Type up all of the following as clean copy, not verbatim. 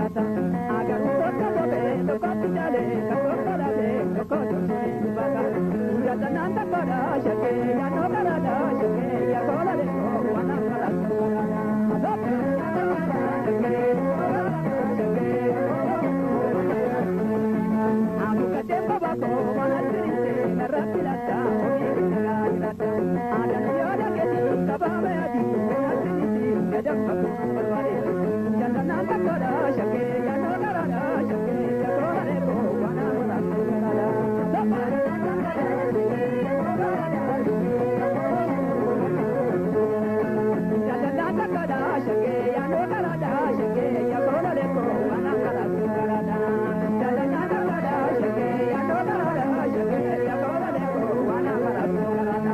jiraata. Agaruu tokko sobee tokkotti jaalee tokko kadhatee tokko joosee dubbata. Jaallanaan tokkodha shakkee yaadoo karaadha shakkee yaakoola leekoo waan akkalaatu karaadha. Abukateen babakoo waan asirinsee narra filata ofii bitaa jiraata. Aadaan yoo dhageessi kabaame adii waan asirinsee gadamma kun barbaade. Jaallanaan tokkodha shakkee yaadoo karaadha shakkee yaakoola leekoo waan akkalaatu karaadha. Jaallanaan tokkodha shakkee yaadoo karaadha shakkee yaakoola leekoo waan akkalaatu karaadha. Jaallanaan tokkodha shakkee yaadoo karaadha shakkee yaakoola leekoo waan akkalaatu karaadha.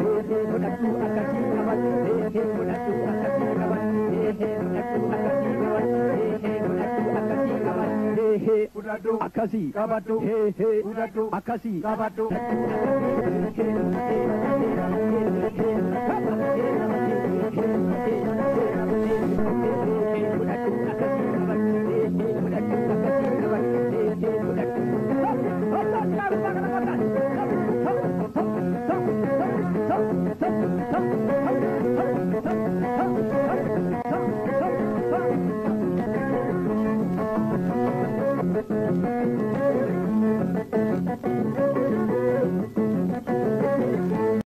Eehee godhadhu akkasii qabadhu eehee godhadhu akkasii qabadhu eehee godhadhu akkasii qabadhu eehee godhadhu akkasii qabadhu eehee Fudhadhu. akkasii Qabadhu. Eehee Fudhadhu. akkasii Qabadhu.